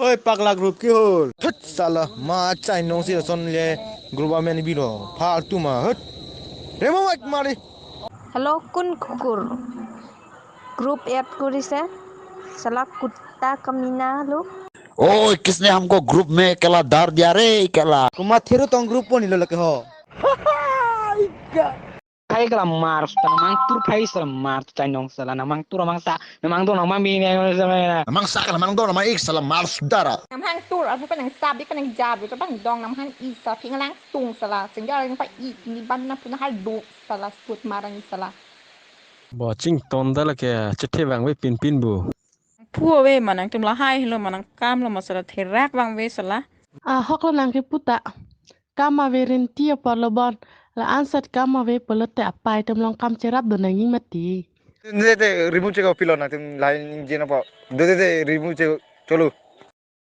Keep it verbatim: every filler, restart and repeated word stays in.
Oi pakla group kehol. Thut sala ma chainong si son le group amen bilo. Faltu ma hut. Remove mari. Hello, কোন কুকুৰ? Group add কৰিছে? Sala kutta kamina lo. ओए, किसने हमको ग्रुप में अकेला डाल दिया रे अकेला? Kuma thiru tong group pon ilo lake ho. Hai kala mar suta nang mangtur phai sala mar tu chainong sala nang mangtur nang mangsa nang mangdur nang mami nang mangsa. Namang sa ka namang do namang ik sala mar sudara. Namhang tur, arphu penang sabi penang jabi, tu bang dong namhang isa, phi ngalang tung sala, singga lang pa i, ini ban na puna hal du sala, sut marang sala. Bo chington da lake chethe vangve pinpin bu. Phu ave ma nangtum lahai helo ma nangkam lo ma sala therak vangve sala. Ahok lo nang kepu ta. Kam ave renti apor lo bon. La ansat kam ave pulote apai atum along kam cherap do nangji mati. Dede remove chek pilo nangtum line jena pa. Dede remove chek cholo.